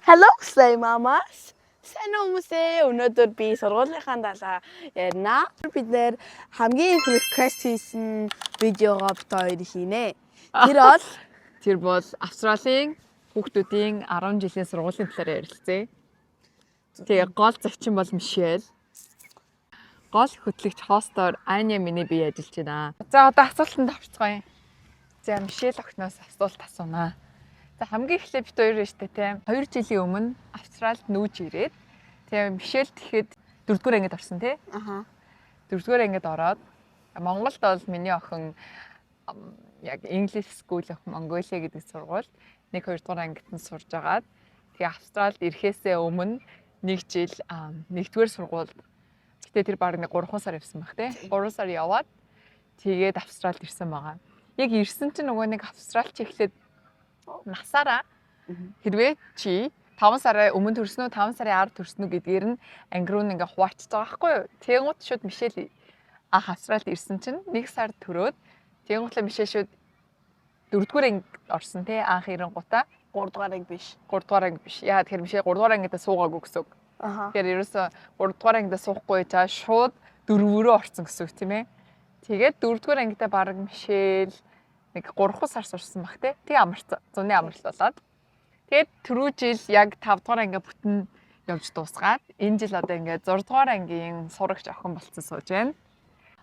Hello, Slay Mamas. Сайн уу, хүмүүсээ? Өнөөдөр би сургуулийнхаа далаа ярина. Бид нэр хамгийн их request хийсэн видеогоо бид хоёр хийнэ. Тэр бол Тэр бол Австралийн хүүхдүүдийн 10 жилийн сургуулийн талаар ярилцъя. Тэгээ гол зочин бол Мишель. Гол хөтлөгч host оор Аня, миний бие ажиллаж байна. За, одоо асуултанд орцгоё. За, Мишель охиноос асуулт асуунаа. За, хамгийн эхлээд бид хоёр нь штэ, тийм, 2 жилийн өмнө Австралид нүүж ирээд, тэгээ Мишель тэгэхэд 4-р ангид орсон, тий? Аха. 4-р ангид ороод, Монголд бол миний охин яг English School of Mongolia гэдэг сургуульд 1 2 дугаар ангид нь сурж агаад, тэгээ Австралид ирэхээсээ өмнө нэг жил нэгдүгээр сургуульд, гэтээ тэр баг нэг 3 сар явсан байх, тий. 3 сар яваад, тэгээд Австралид ирсэн байгаа. Яг ирсэн чинь нөгөө нэг Австралч эхлээд насаараа хэрвээ чи 5 сарын өмнө төрсөн үү, 5 сарын ард төрсөн үү гэдгээр нь анги руу ингээ хуваачиж байгаа байхгүй юу? Тэгэнгүүт шууд Мишель анх Австралид ирсэн чинь 1 сар төрөөд, тэгэнгүүтлээ Мишель шууд 4-р анги орсон, тий, анх ирэнгуутаа. 3 дугаар анги биш. 3 дугаар анги биш. Яа тэгэхээр Мишель 3 дугаар ангидаа суугаагүй гэсэн үг. Аха. Тэгэхээр ерөөсө 3 дугаар ангидаа суухгүй чаа шууд дөрөвөрөө орсон гэсэн үг, тийм ээ. Тэгээд 4 дугаар ангидаа баг Мишель нэг 3 сар сурсан баг, тий. Тэг амарсан. Зуны амралт болоод. Тэгээд түрүү жил яг 5 дугаар анги бүтэн явж дуусгаад, энэ жил одоо ингээд 6 дугаар ангийн сурагч охин болцсон сууж байна.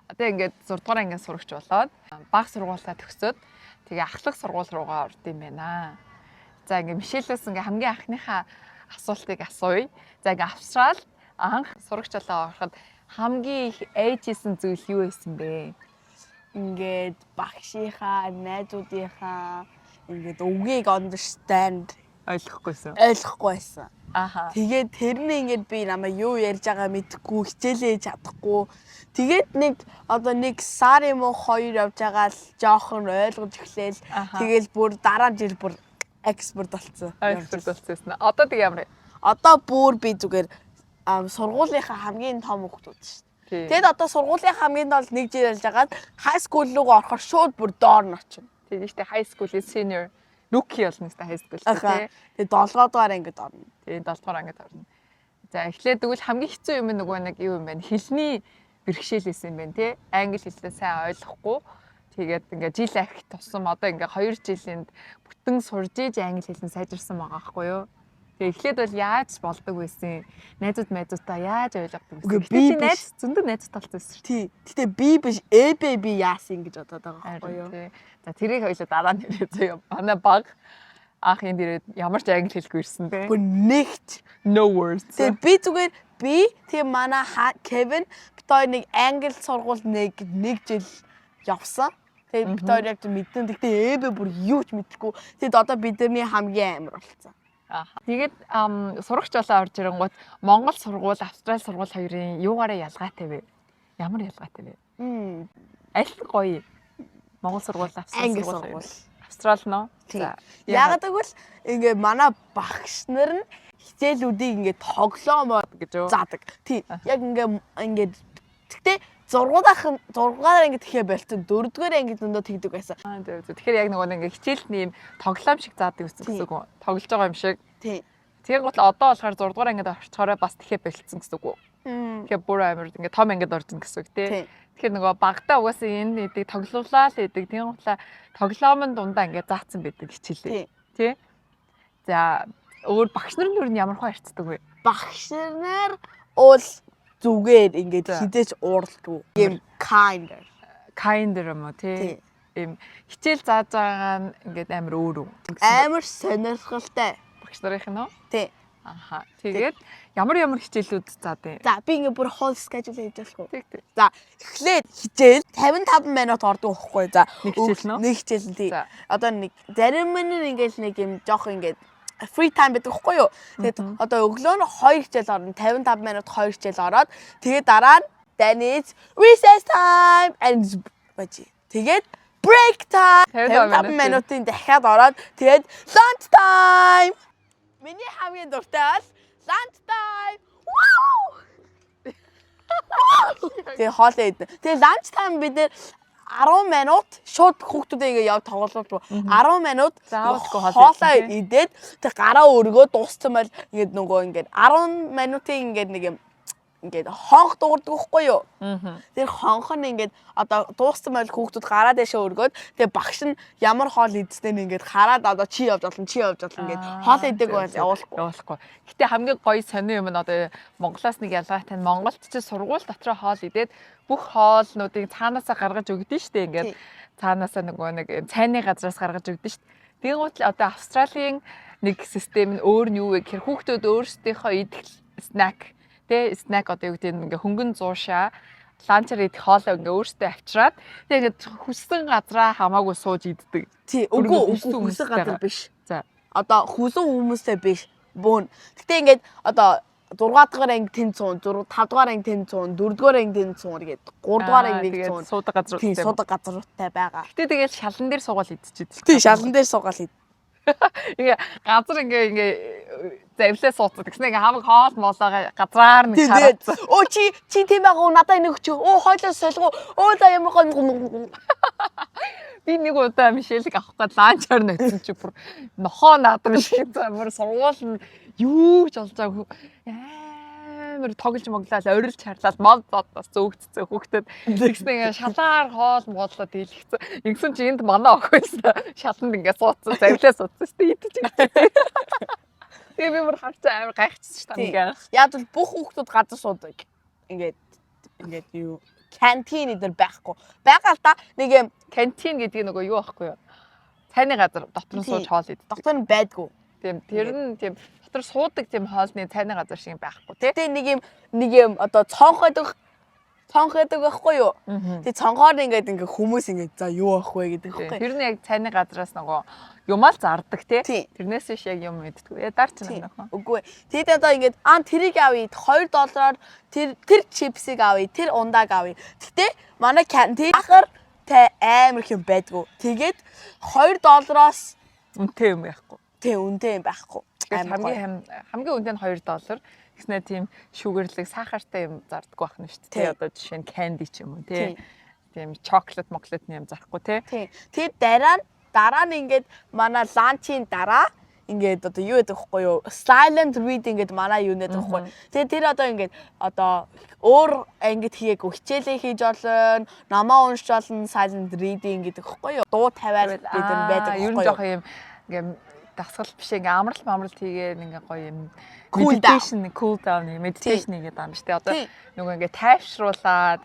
Одоо ингээд 6 дугаар ангийн сурагч болоод, баг сургуулаа төгсөөд, тэгээ ахлах сургууль руугаа орд юм байна. За, ингээд Мишелээс ингээ хамгийн анхныхаа асуултыг асууя. За, ингээ Австралид анх сурагч болоо ороход хамгийн их айж исэн зүйл юу байсан бэ? Ингээд багшийнхаа, найзуудынхаа ингээд үгийг understand ойлгохгүйсэн. Ойлгохгүй байсан. Тэгээд тэрний ингээд би намайг юу ярьж байгаа мэдэхгүй, хичээлээ чадахгүй. Тэгээд нэг одоо нэг сар юм уу хоёр явж байгаа л жоохон ойлгож эхлээл. Тэгэл бүр дараа жил бүр expert болсон. Expert болсон. Одоо тэг ямар? Одоо бүр би зүгээр сургуулийнхаа хамгийн том хүүхдүүд шүү дээ. Тэгэд одоо сургуулийн хамгийн бол нэг жил ялж агаад high school руугаа орохоор шууд бүр доор нь очино. Тийм шүү дээ. High school-ийн senior rookie болно шүү дээ, high school, тий. Тэгээд 7 дугаар ангид орно. Тийм, 7 дугаар ангид орно. За, эхлээд тэгвэл хамгийн хэцүү юм нөгөө нэг юу юм бэ? Хэлний бэрхшээлээс юм байна, тий. Англи хэлээ сайн ойлгохгүй. Тэгээд ингээ жил ахих тусам одоо ингээ 2 жилинд бүтэн сурж иж англи хэл нь сайжирсан байгаа байхгүй юу? Тэгээ эхлээд бол яаж болдог байсан? Найзууд майзуудаа яаж ойлгодог байсан? Үгүй, Гэтэ чи би найз зөндөө найзууд болсон байсан шүү. Тий. Гэтэ би биш, ЭБ би яасан гэж бодоод байгаа байхгүй юу? Тий. За, тэрийг хоёлаа дараа нь нэрээ заяа. Манай баг анх энд ирээд ямар ч англи хэлгүй ирсэн, тий. Бүр нэгт. No words. Тэгээ би зүгээр би тэгээ манай Кевин бид хоёр нэг англи сургууль нэг нэг жил явсан. Тэгээ бид хоёр яг мэдэн. Гэтэ ЭБ бүр юу ч мэдэхгүй. Тэгэд одоо бидний хамгийн амар болцсон. Аа. Тэгээд сурагч болоо орж ирэнгүүт Монгол сургууль, Австрали сургууль хоёрын юугаараа ялгаатай вэ? Ямар ялгаатай вэ? Аль нь гоё? Монгол сургууль, Австрали Англи сургууль? сургууль. Австрали нөө? Тий. За. Яагаад гэвэл ингээ манай багш нар нь хичээлүүдийг ингээ тоглоомоор гэж юу? заадаг. Тий. Яг ингээ ингээ гэхдээ 6 дахь 6 дугаар анги тэгэхэ болцсон. 4 дугаар анги зөндөө тэгдэг байсан. Аа, зөв зөв. Тэгэхээр яг нөгөө нэг ингээ хичээлд нэм тоглоом шиг заадаг гэсэн Тий. үг үү? Тоглож байгаа юм шиг. Тий. Тэгэхээр гол одоо болохоор 6 дугаар ангид орчхороо бас тэгэхэ болцсон гэсэн үг үү? Тэгэхээр бүр амар ингээ том ангид орж ин гэсэн үг, тий. Тий. Тэгэхээр нөгөө багтаа угаасаа энэ нэдэг тоглуулаа л гэдэг. Тийм хутлаа тоглоом нь дундаа ингээ заацсан байдаг хичээлээ. Тий. Тий. За, өөр багш нар нь юу ямар хөө харьцдаг вэ? Багш нар уул зүгээр ингээд хизээч ууралдгүй. Юм kinder. Kinder юм уу, тий? Тий. Ийм хичээл зааж байгаа нь ингээд амар өөр үү? Амар сонирхолтой. Багш нарын нь уу? Тий. Аха. Тэгээд ямар ямар хичээлүүд заадیں۔ За, би ингээ бүр whole schedule хийж болох уу? Тэг. За, эхлээд хичээл 55 минут ордог байхгүй. За, Нэг хичээл нь үү? Нэг хичээл нь, тий. За. Одоо нэг зарим нь ингээл нэг юм жоох ингээд free time байдаг байхгүй юу? Тэгээд одоо өглөө нь 2 хичээл орно. 55 минут 2 хичээл ороод, тэгээд дараа нь then it's recess time and бажи. Тэгээд break time 55 55 минутын дахиад ороод, тэгээд lunch time. Миний хамгийн дуртай бол lunch time. Wow! Тэгээ хоолоо идэ. Тэгээ lunch time бид нэр 10 минут шууд хүүхдүүдээ ингээ яв тоглуулдаг. 10 минут Заавалгүй хоол хоолоо идсэн, идээд, тэг гараа өргөө дууссан бол ингээд нөгөө ингээд 10 минутын ингээд нэг юм ингээд хонх дуугардаг байхгүй юу? Тэр хонх нь ингээд одоо дууссан байл хүүхдүүд гараа дэшээ өргөөд, тэгээ багш нь ямар хоол идснээ нь ингээд хараад, одоо чи явж болно, чи явж болно ингээд хоол идэг бол явуулахгүй. Явуулахгүй. Гэтэ хамгийн гоё сонин юм нь одоо Монголоос нэг ялгаатай нь Монголд чи сургууль дотроо хоол идээд бүх хоолнуудыг цаанаасаа гаргаж өгдөн штэ, ингээд цаанаасаа нөгөө нэг цайны газраас гаргаж өгдөн штэ. Тэгэнгүүт л одоо Австралийн нэг систем нь өөр нь юу вэ гэхээр хүүхдүүд өөрсдийнхөө идэх snack тэ, snack одоо юу гэдэг нь ингээ хөнгөн зуушаа lunch аар идэх хоолоо ингээ өөрсдөө авчираад, тэгээ ингээд хүссэн газраа хамаагүй сууж иддэг. Тий, Бүр үгүй. ингээ Үгүй, хүссэн хүссэн газар хүмүүстэйгээ. биш. За. Одоо хүсэн хүмүүстэй биш. Бөөн. Гэтэ ингээд одоо 6 дугаар анги тэнд суун, 6 5 дугаар анги тэнд суун, 4 дугаар анги тэнд суун гээд, 3 дугаар анги нэг суун. Суудаг газруудтай. Тий, суудаг газруудтай байгаа. Гэтэ тэгэл шалан дээр суугаал идчихэд. Тий, шалан дээр суугаал ид. Ингээ газар ингээ завлаа сууцдаг. Тэгснэ ингээ хамаг хоол моолоогоо газраар нэг Тий, тэгээд шараацсан. өө чи тийм байгаа уу, надаа энийг өчөө. Өө, хойлоо солигоо. Өө, за, ямар гоё. Би нэг удаа Мишелийг авах гээд lunch аар нөтсөн чи бүр нохоо наадам шиг за бүр сургууль нь юу ч болж байгаагүй амар тоглож моглол, орилж харлаад, мод зодоос зөөгдсөн хүүхдэд. Тэгснэ ингээ шалаар хоол моолоо дийлгцэн. Ингэсэн чи энд манай охин байсан. Шаланд ингээ суудсан, завлаа суудсан шүү дээ, идэж. Тэгээ би бүр харцаа амар гайхчихсан шүү дээ ингээ. Яг бол бүх хүүхдүүд газар суудаг. Ингээд юу canteen эдэр байхгүй. Байгаа л да нэг юм. Canteen гэдэг нь нөгөө юу аахгүй юу? Цайны газар дотор нь сууж хоол иддэг. Дотор нь байдгүй. Тийм, тэр нь тийм дотор суудаг тийм хоолны цайны газар шиг байхгүй тий. Тэгээ нэг юм одоо цонх байдаг байхгүй юу? Тэгээ цонхоор ингээд хүмүүс ингээд за юу авах вэ гэдэг байхгүй. Тэр нь яг цайны газраас нөгөө юмал зардаг тий. Тий. Тэрнээс биш яг юм мэддэггүй. Дарч нөхөө. Үгүй. Тэгэд одоо ингээд аа тэрийг авъя. 2 доллараар тэр чипсийг авъя. Тэр ундааг авъя. Гэтэ манай canteen ахар тэ амар их юм байдгүй. Тэгээд 2 доллароос Үнэтэй юм яахгүй. Тэ, үнэтэй юм байхгүй. Тэгэхээр Амар гоё. хамгийн үнэтэй нь 2 доллар. Тэгснэ тийм sugar лэг сахартай юм зардаггүй байх нь шүү дээ. Тий. Одоо жишээ нь candy ч юм уу тий. Тийм chocolate моклотны юм зарахгүй тий. Тий. Тэгээд дараа нь ингээд манай lunch ийн дараа ингээд одоо юу гэдэг вэ юу? Silent reading гэдэг манай юу нэдэг вэ? Тэгээд тэр одоо ингээд одоо өөр ангид хийгээгүй хичээлээ хийж олно, номоо уншиж олно, silent reading гэдэг хэвгүй юу? Дуу тавиад бид нар байдаг Ер нь хэвгүй юу? жоохон юм ингээ дасгал биш, ингээ амралт мамралт хийгээ ингээ гоё юм Cool down. meditation, cool down, meditation хийгээд байгаа юм шүү дээ. Одоо нөгөө ингээ тайвшруулад,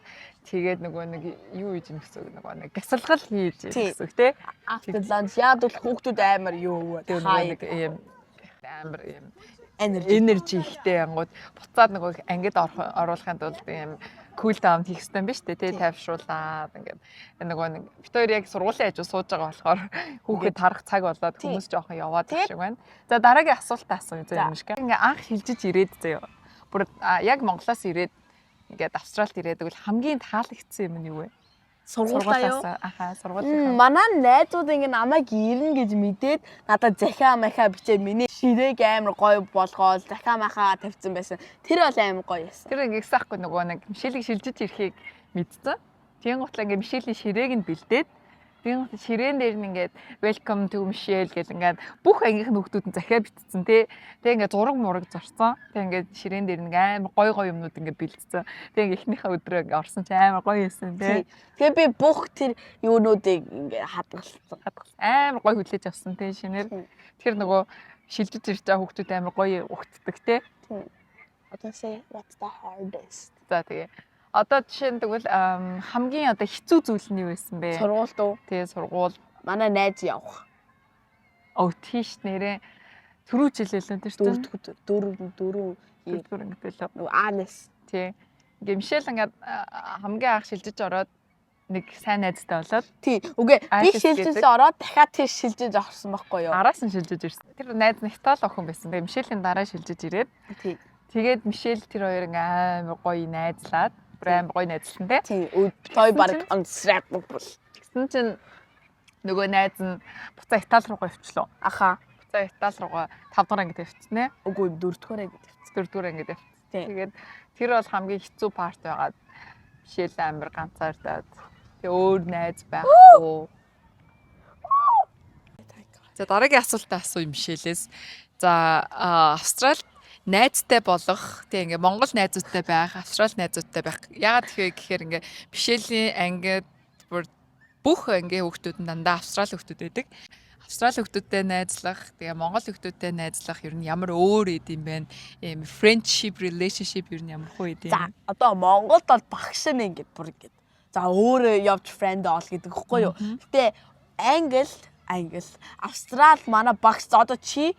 тэгээд нөгөө нэг юу хийж юм гэсэн үг, нөгөө нэг гясалгал хийж юм гэсэн үг тий. After lunch яад бол хүүхдүүд амар юу вэ? Тэгээд нөгөө нэг юм амар юм Energy. Energy ихтэй ангууд буцаад нөгөө ангид оруулахын тулд юм cool down хийх хэрэгтэй юм биш үү тий, тайвшруулад ингээд нөгөө нэг бит хоёр яг сургуулийн хажуу сууж байгаа болохоор хүүхэд харах цаг болоод хүмүүс жоохон яваад шиг байна. За, дараагийн асуулт асууя зөө юм шиг. Ингээ анх шилжиж ирээд заяа. Бүр яг Монголоос ирээд ингээд Австралид ирээд тэгвэл хамгийн таалагдсан юм нь юу вэ? Сургуулаа юу? Аха, сургуулийнхаа. Манай найзууд ингээ намайг ирнэ гэж мэдээд надад захиа махаа бичээд, миний ширээг амар гоё болгоол захиа махаа тавьсан байсан. Тэр бол амар гоё байсан. Тэр ингээ гэсэхгүй нөгөө нэг Мишелийг шилжиж ирэхийг мэдсэн. Тийм гутлаа ингээ Мишелийн ширээг нь бэлдээд, тийм гут ширээн дээр нь ингээд "Welcome to Michelle" гэл ингээд бүх ангийнх нь хүүхдүүд нь захиа бичсэн тий. Тэг ингээд зураг мураг зурсан. Тэг ингээд ширээн дээр нэг амар гоё гоё юмнууд ингээд бэлдсэн. Тэг ингээд эхнийхээ өдрөө ингээд орсон чи амар гоё юмсан тий. Тэгээ би бүх тэр юунуудыг ингээд хадгалсан. Хадгалсан. Амар гоё хүлээж авсан тий шинээр. Тэгэхээр нөгөө шилжиж ирж байгаа хүүхдүүд амар гоё угтдаг тий. Одоо say what's the hardest? За, тэгээ. Одоо жишээ нь тэгвэл хамгийн одоо хэцүү зүйл нь юу байсан бэ? Сургуульд уу? Тэгээ, сургууль. Манай найз явах. Өө, тийш, нэрээ түрүү жилээлээ тэр чинь. Дөрөв дөрөв дөрөв. Дөрөвдүгээр ангид байлаа. Нөгөө Анес. Тий. Ингээ Мишель ингээд хамгийн анх шилжиж ороод нэг сайн найзтай болоод. Тий. Үгүй, би Алис шилжиж гэдэг. ороод дахиад тэр шилжиж орсон байхгүй юу? Араас нь шилжиж ирсэн. Тэр найз нь Итали охин байсан. Тэгээ Мишелийн дараа шилжиж ирээд тэгээд Мишель тэр хоёр ингээ амар гоё найзлаад, бүр амар гоё найзлсан тий. Тий. Той баг unseparable. Тэгсэн чинь нөгөө найз нь буцаа Итали руугаа явчлаа. Аха. Буцаа Итали руугаа 5 дугаар ангид явчихсан. Үгүй, дөрөвдүгээр ангид явчихсан. Дөрөвдүгээр ангид явчихсан. Тий. Тэгээд тэр бол хамгийн хэцүү part байгаад Мишель амар ганцаардаад. Тэгээ өөр найз байхгүй. За, дараагийн асуултаа асууя Мишелээс. За, Австралид найзтай болох, тэг ингээ Монгол найзуудтай байх, Австрали найзуудтай байх. Яагаад тэгэхээр гэхээр ингээ Мишелийн ангид бүр бүх ангийн хүүхдүүд нь дандаа Австрали хүүхдүүд байдаг. Австрали хүүхдүүдтэй найзлах, тэгээ Монгол хүүхдүүдтэй найзлах ер нь ямар өөр эд юм бэ? Ийм friendship relationship ер нь ямар хөө эд юм? За, одоо Монголд бол багш нь ингээд бүр ингээд за өөрөө явж friend ол гэдэг хэвгүй юу. Гэтэ Англи, Австрал манай багш одоо чи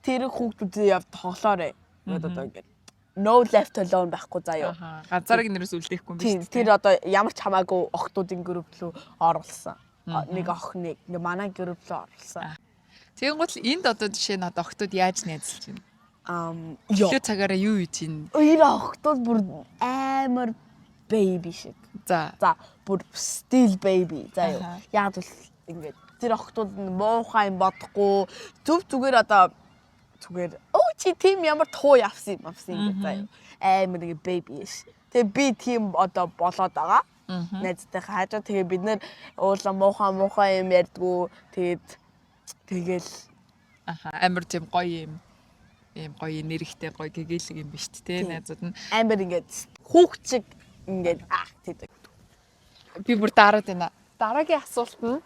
тэр хүүхдүүдэд явж тоглоорой. Ингээд одоо ингээд no left alone байхгүй заа юу. Аха. Ганцаарыг нэрээс үлдээхгүй юм Тийм, биш. Тэр одоо ямар ч хамаагүй охтуудын group рүү оруулсан. Нэг охиныг ингээ манай group рүү оруулсан. Тэгэнгүүт л энд одоо жишээ нь одоо охтууд яаж найзалж байна? Ёо. Чөлөө цагаараа юу хийж байна? Энэ охтууд бүр амар baby шиг. За, бүр still baby заа юу. Яг л ингээд тэр охтууд нь муухай юм бодохгүй, зөв зүгээр одоо зүгээр өө чи тийм ямар туу явсан юм авсан ингээд заа юу. Амар ингээ baby ш. Тэгээ би тийм одоо болоод байгаа. Найзтайхаа хажуу тэгээ бид нэр уулаа муухай муухай юм ярьдгүү. Тэгээд тэгэл. Аха, амар тийм гоё юм ийм гоё нэрхтэй, гоё гэгээлэг юм биш үү те, найзууд нь. Амар ингээд хүүхд шиг ингээд act хийдэг. Би бүр дараад байна. Дараагийн асуулт нь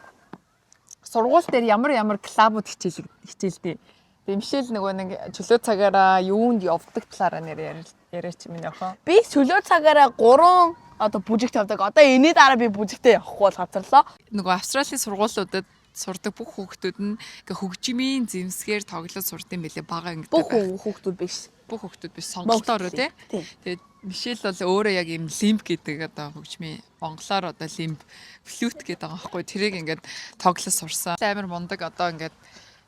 сургууль дээр ямар ямар club ууд хичээлдэг. Тэгээ Мишель нөгөө нэг чөлөө цагаараа юунд явдаг талаараа нэр яриач минь охин. Би чөлөө цагаараа гурван одоо бүжигт явдаг. Одоо энэний дараа би бүжигтээ явахгүй бол газарлаа. Нөгөө Австралийн сургуулиудад сурдаг бүх хүүхдүүд нь ингээ хөгжмийн зэмсгээр тоглож сурд юм билээ бага ангид. Бүх хүүхдүүд биш. Бүх хүүхдүүд биш, сонголтоор тий. Тийм. Тэгээд Мишель бол өөрөө яг ийм лимб гэдэг одоо хөгжмийн, монголоор одоо лимб, flute гэдэг байгаа байхгүй, тэрийг ингээд тоглож сурсан. Амар мундаг, одоо ингээд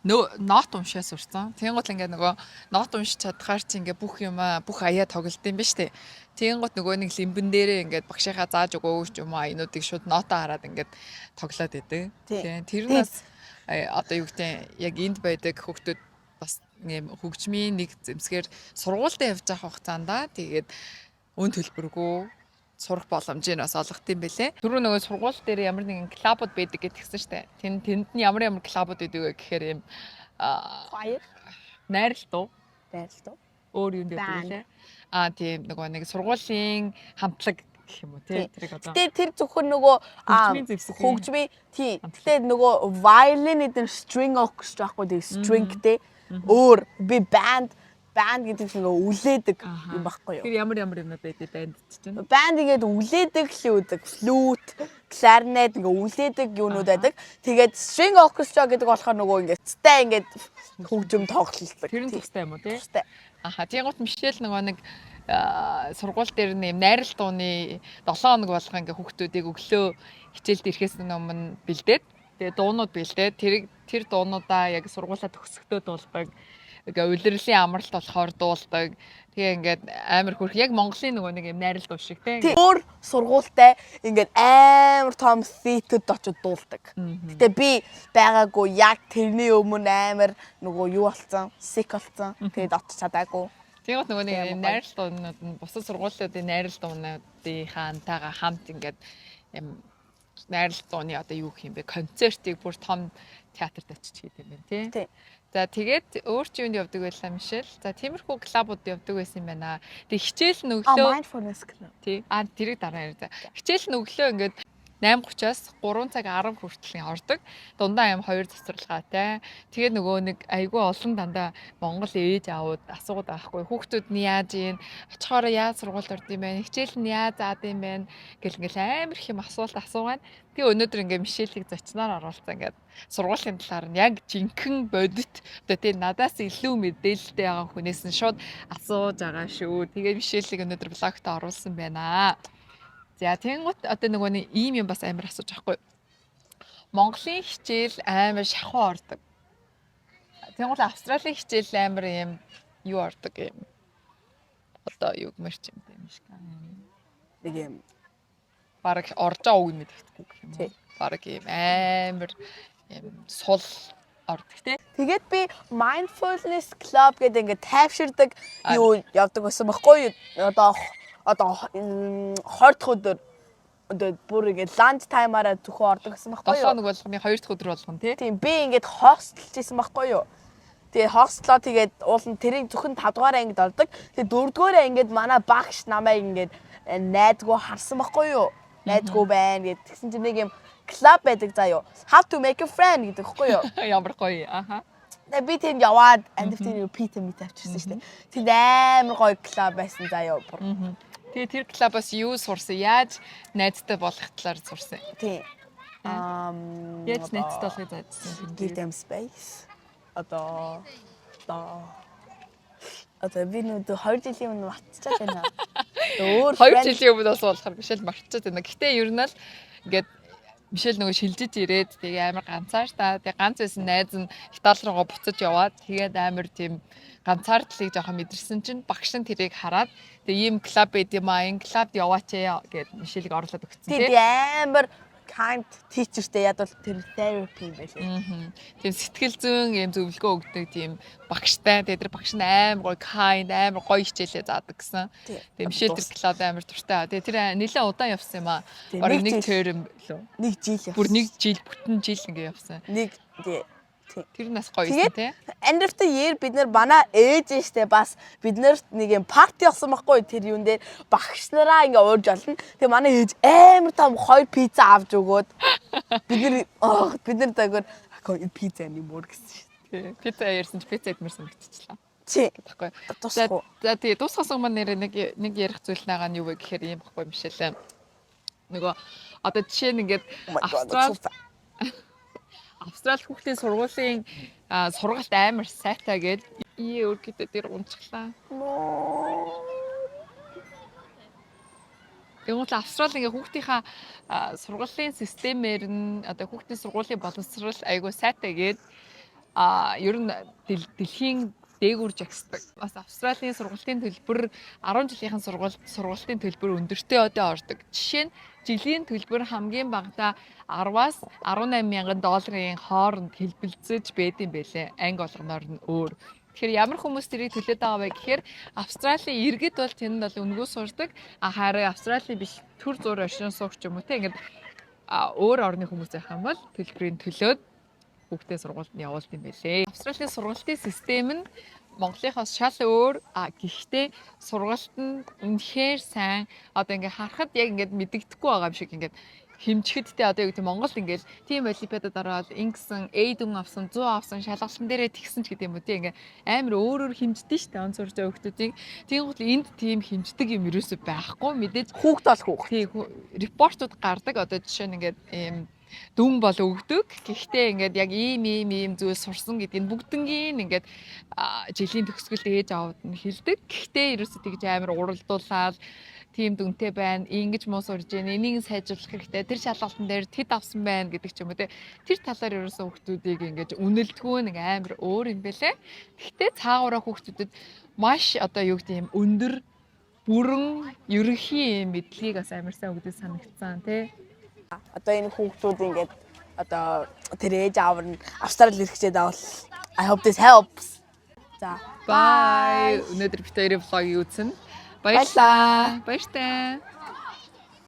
нот уншаа сурсан. Тэнгуут ингээд нөгөө нот уншиж чадхаар чи ингээд бүх юмаа, бүх аяа тоглолт юм ба штэ. Тэнгуут нөгөө нэг лимбэн дээрээ ингээд багшийнхаа зааж өгөөч юм уу аянуудыг шууд нотоо хараад ингээд тоглоод идэг. Тийм. Тийм. Тэр нь бас одоо юу гэдэг, яг энд байдаг хүүхдүүд бас ийм хөгжмийн нэг зэмсгээр сургуультай явж байгаа хугацаанд тэгээд өн төлбөргүй сурах боломжийг бас олгох юм бэлээ. Түрүү нөгөө сургууль дээр ямар нэгэн club ууд байдаг гэдгийгсэн штэ. Тэнд нь ямар ямар club ууд байдаг вэ гэхээр ийм Choir. Найрал дуу, Найрал дуу. өөр юм дээр Band. лээ. Аа, тийм, нөгөө нэг сургуулийн хамтлаг гэх юм уу тий. Тэрийг одоо Гэтэ тэр зөвхөн нөгөө хөгжмийн зэвсэг. Хөгжмийн, тий. Хамтлаг. Гэтэ нөгөө violin эдэн string orchestra байхгүй, тий, string тэй. Өөр би band гэдэг чинь нөгөө үлээдэг юм байхгүй юу? Тэр ямар ямар юмнууд байдаг band чинь? Band ингээд үлээдэг л үүдэг. Flute, clarinet ингээ үлээдэг юунууд байдаг. Тэгээд string orchestra гэдэг болохоор нөгөө ингээд цтай ингээд хөгжим тоглолдог. Тэр нь тустай юм уу тий? Тустай. Аха, тийгут Мишель нөгөө нэг сургууль дээр нэм найрал дууны 7 хоног болгон ингээ хүүхдүүдийг өглөө хичээлд ирэхээс өмнө бэлдээд, тэгээ дуунууд бэлдээд, тэр тэр дуунуудаа яг сургуулаа төгсөхдөө дуулдаг. Ингээ улирлын амралт болохоор дуулдаг. Тэгээ ингээд амар хөрх, яг Монголын нөгөө нэг юм найрал дуу шиг те. Тий. Өөр сургуультай ингээд амар том theater д очиж дуулдаг. Гэтэ би байгаагүй, яг тэрний өмнө амар нөгөө юу болцсон, sick болцсон. Тэгээд очиж чадаагүй. Тэгмэд нөгөө нэг Тийм, юм найрал дуунууд нь бусад сургуулиудын найрал дуунуудынхаа антайгаа хамт ингээд юм найрал дууны одоо юу гэх юм бэ, концертыг бүр том театрт очиж хийдэг юм байна тий. Тий. За, тэгээд өөр чи юунд явдаг байлаа, Мишель? За, тиймэрхүү club ууд явдаг байсан юм байна. Тэг хичээл нь өглөө Mindfulness club. Тий. А, тэрийг дараа ярья. Хичээл нь өглөө ингээд 8:30-аас 3 цаг 10 хүртэл ордог. Дундаа юм хоёр завсарлагаатай. Тэгээ нөгөө нэг айгүй олон дандаа монгол ээж аауд асуугаад байхгүй. Хүүхдүүд нь яаж ийн, очихоороо яаж сургуульд орд юм бэ? Хичээл нь яаж заад юм бэ? Гэл ингээл амар их юм асуулт асуугаад. Тэгээ өнөөдөр ингээ Мишелийг зочноор оруулсан, ингээд сургуулийн талаар нь яг жинхэнэ бодит одоо тий надаас илүү мэдээлэлтэй байгаа хүнээс нь шууд асууж байгаа шүү. Тэгээ Мишелийг өнөөдөр vlog т оруулсан байна. За, тэнгуут одоо нөгөө нэг ийм юм бас амар асууж байхгүй. Монголын хичээл амар шахуу ордог. Тэнгуут Австралийн хичээл амар юм юу ордог юм. Одоо юу гэмэр ч юм тийм шиг. Нэг юм Бараг орж байгаа үг нь мэддэхгүй гэх юм Тий. уу. Бараг ийм амар юм сул ордог те. Тэгээд би mindfulness club гэдэг ингээд тайвширдаг юу явдаг байсан байхгүй юу? Одоо 20 дахь өдөр Одоо бүр ингээд lunch time -аараа зөвхөн ордог гэсэн байхгүй 7 юу? хоног болгоны 2 дахь өдөр болгоно, тий? Тийм, би ингээд hostel -ж исэн байхгүй юу? Тэгээ hostel -оо, тэгээд уулын тэрийг зөвхөн 5 дугаар ангид ордог. Тэгээ 4 дугаар ангид манай багш намайг ингээд найзгүй харсан байхгүй юу? Найзгүй байна гэд. Тэгсэн чинь нэг юм клуб байдаг заа юу. How to make a friend гэдэг байхгүй юу? Ямар гоё. Аха. Тэгээ би тэнд яваад андив тэр пицца мит авчирсан шүү дээ. Тэнд амар гоё клуб байсан заа юу. Бүр. Тэгээ тэр клубаас юу сурсан? Яаж найзтай болох талаар сурсан? Тийм. Яаж найзтай болохыг заажсан? Give them space. Одоо би нүд 2 жилийн өмнө мартчихад байна. Өөр 2 жилийн өмнө бас болохоор Мишель мартчихад байна. Гэтэ ер нь л ингээд Мишель нөгөө шилжиж ирээд, тэгээ амар ганцаартай. Тэгээ ганц байсан найз нь Итали руугаа буцаж яваад, тэгээд амар тийм ганцаардлыг жоохон мэдэрсэн чинь багш нь тэрийг хараад, тэгээ ийм клуб байд юм аа, энэ клубд яваач ээ гэд Мишелийг оруулаад өгсөн, Тийм, тий. амар kind teacher -тэй, яг бол тэр therapy юм байлээ. Тийм, сэтгэл зүйн юм зөвлөгөө өгдөг тийм багштай. Тэгээ тэр багш нь амар гоё kind, амар гоё хичээлээ заадаг гэсэн. Тэгээ Мишель тэр клуб амар дуртай. Тэгээ тэр нэлээд удаан явсан юм аа. Бараг нэг нэг term лөө. Нэг жил явсан. Бүр нэг жил, бүтэн жил ингээ явсан. Нэг, тий. Тэр нас гоё Тэгээд юм, тий. End of the year бид нар, манай ээж штэ, бас бид нарт нэг юм party болсон байхгүй, тэр юун дээр багш нараа ингээ уурж олно. Тэгээ манай ээж амар том хоёр пицца авч өгөөд бид нар дагөр пицца anymore гэсэн шүү. Тий. Пицца ярьсан чи пицца идмээр санагдчихлаа. Тий. Баггүй. За. Тусахгүй. За, тий, дуусгаас өмнө нэр нэг ярих зүйл нагаа нь юу вэ гэхээр ийм баггүй, Мишель. Нөгөө одоо жишээ нь ингээд Oh my God, Австрал that's so fat. Австрали хүүхдийн сургуулийн сургалт амар сайтай гээд ие өргөдөө дээр унцглаа. No. Тэгвэл Австрали ингээ хүүхдийнхаа сургуулийн системээр нь одоо хүүхдийн сургуулийн боловсрал айгуу сайтай гээд ер нь дэлхийн дээгүүр жагсдаг. Бас Австралийн сургалтын төлбөр, 10 жилийнхэн сургалтын төлбөр өндөртэй одоо ордог. Жишээ нь жилийн төлбөр хамгийн багадаа 10-аас 18 мянган долларын хооронд хэлбэлзэж байдсан байлээ. Анги болгоноор нь өөр. Тэгэхээр ямар хүмүүс тэрийг төлөөд байгаа вэ гэхээр Австралийн иргэд бол тэнд бол үнэгүй сурдаг. А харин Австралийн биш, төр зуур оршин суугч юм уу те, ингээд өөр орны хүмүүс байх юм бол төлбөрийг төлөөд хүүхдээ сургуульд нь явуулд юм байлээ. Австралийн сургалтын систем нь Монголынхоос шал өөр, а гэхдээ сургалт нь үнэхээр сайн. Одоо ингээ харахад яг ингээд мэдэгдэхгүй байгаа юм шиг, ингээд хэмжихэд те, одоо юу гэдэг, Монгол ингээл тийм олимпиадад ороод ингэсэн, A дүн авсан, 100 авсан, шалгалтан дээрээ тэгсэн ч гэдэг юм уу те, ингээ амар өөр өөр хэмждэг шүү дээ он сурж байгаа хүмүүсийг. Тийм гол энд тийм хэмждэг юм ерөөсөй байхгүй мэдээж. Хүүхд бол хүүхд. Тий, report ууд гардаг. Одоо жишээ нь ингээд ийм дүн бол өгдөг. Гэхдээ ингээд яг ийм ийм ийм зүйл сурсан гэдгийг бүгднгийн ингээд жилийн төгсгөлд ээж аавд нь хэлдэг. Гэхдээ ерөөсөө тэгж амар уралдуулаад, тийм дүнтэй байна, ингэж муу сурж байна, энийг сайжруулах хэрэгтэй, тэр шалгалтан дээр тэд авсан байна гэдэг ч юм уу те. Тэр талаар ерөөсөө хүүхдүүдийг ингэж үнэлдэггүй, нэг амар өөр юм бэлээ. Гэхдээ цаагаараа хүүхдүүдэд маш одоо юу гэдэг юм, өндөр бүрэн ерөнхий юм мэдлэгийг бас амар сайн өгдөг санагдсан, тий. Одоо энэ хүүхдүүд ингээд одоо тэр ээж аав нь Австрали ирэх гээд авал I hope this helps. За. Bye. Өнөөдөр бид хоёрын vlog ыг үзсэн. Баярлалаа. Баяртай.